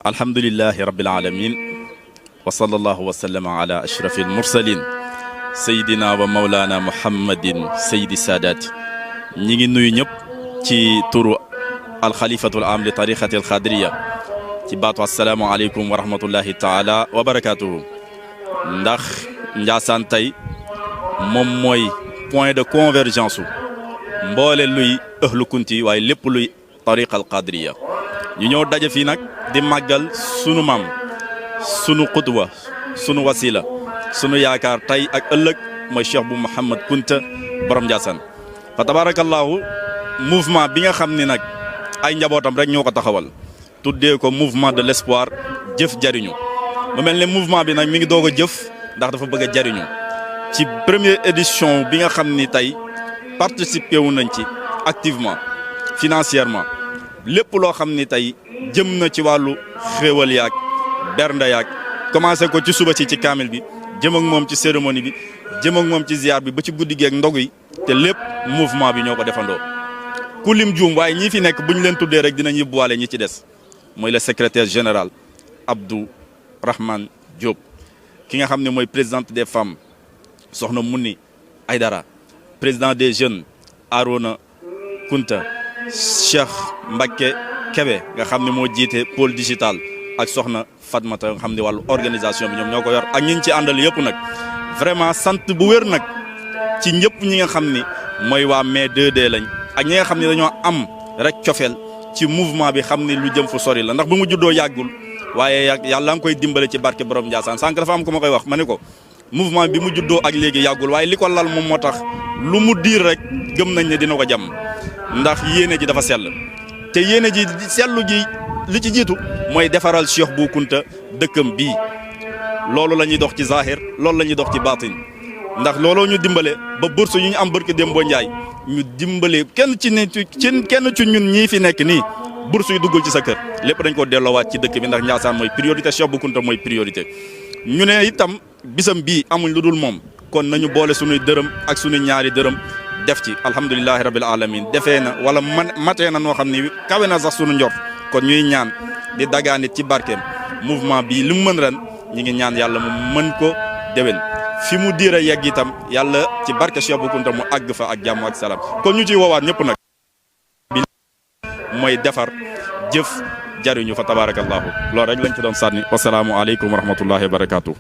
alhamdulillahi rabbil alamin wa sallallahu wa sallama ala ashrafil mursalin sayidina wa maulana muhammadin sayidi saadaati ñi ngi nuyu ñëpp ci turu alxalifatul am li tariqati alxadriya ci baatu assalaamu aleykum wa rahmatullahi taala wa barakatuhu ndax Njaasaan tey moom mooy point de convergence u mboole luy ëhlu kunti waaye lépp luy tariqa alxadriya ñu ñëw daje fii nag di màggal sunu maam sunu xutwa sunu wasila sunu yaakaar tey ak ëllëg mooy Cheikh bu Mouhamad Kunta borom Ndiassane fa tabarakallahu mouvement bi nga xam ni nag ay njabootam rek ñoo ko taxawal tuddee ko mouvement de l'espoir jëf jariñu mu mel ne mouvement bi nag mi ngi doog a jëf ndax dafa bëgg a jariñu ci première édition bi nga xam ni tey participé wu nañ ci activement financièrement lépp loo xam ni tey jëm na ci wàllu xéewal yaag bernda yaag commencé ko ci suba ci kaamil bi jëm ak moom ci cérémonie bi jëm ak moom ci ziar bi ba ci guddi gi ak ndog yi te lépp mouvement bi ñoo ko defandoo ku lim juum waaye ñii fi nekk bu ñu leen tuddee rek dinañ yóbbuwaale ñi ci des mooy le secrétaire général Abdou Rahman Diop ki nga xam ne mooy présidente des femmes soxna Mouni Aydara président des jeunes Arona Kunta Cheikh Mbacké Kebe nga xam ne moo jiite pôle digital ak soxna Fatmata nga xam ne wàllu organisation bi ñoom ñoo ko yor ak ñi ci àndal yëpp nag vraiment sant bu wér nag ci ñëpp ñi nga xam ni mooy waa mai 2D lañ ak ñi nga xam ne dañoo am rek cofeel ci mouvement bi xam ni lu jëm fu sori la ndax bu mu juddoo yàggul waaye yàlla nga koy dimbale ci barke borom Ndiassane sànq dafa am ko ma koy wax ma ne ko mouvement bi mu juddoo ak léegi yàggul waaye li ko lal moom moo tax lu mu diir rek gëm nañ ne dina ko jàmm ndax yéene ji dafa sell te yéene ji sellu ji li ci jiitu mooy defaral Cheikh Bou Kounta dëkkam bii loolu la ñuy dox ci zahir loolu la ñuy dox ci baatin ndax looloo ñu dimbale ba bourse yu ñu am barke Dembo Ndiaye ñu dimbale kenn ci ñun ñii fi nekk nii bourse yu duggul ci sa kër lépp dañ ko delloowaat ci dëkk bi ndax Ndiassane mooy priorité Cheikh Bou Kounta mooy priorité ñu ne itam bisam bii amuñ lu dul moom kon nañu boole suñuy dërëm ak suñuy ñaari dërëm def ci alhamdulilahi rabil alamin defee na wala matee na noo xam ni kawe na sax sunu njort kon ñuy ñaan di dagaanit ci barkeem mouvement bii li mu mën ren ñi ngi ñaan yàlla mu mën ko déwén fi mu diir a yegg itam yàlla ci barke Cheikh Bou Kounta mu àgg fa ak jàmm ak salaam kon ñu ciy woowaat ñëpp nag bi mooy defar jëf jariñu fa tabarakallahu loolu rek lañ ci doon sànni wasalaamu aleykum wa rahmatullahi wa barakatuh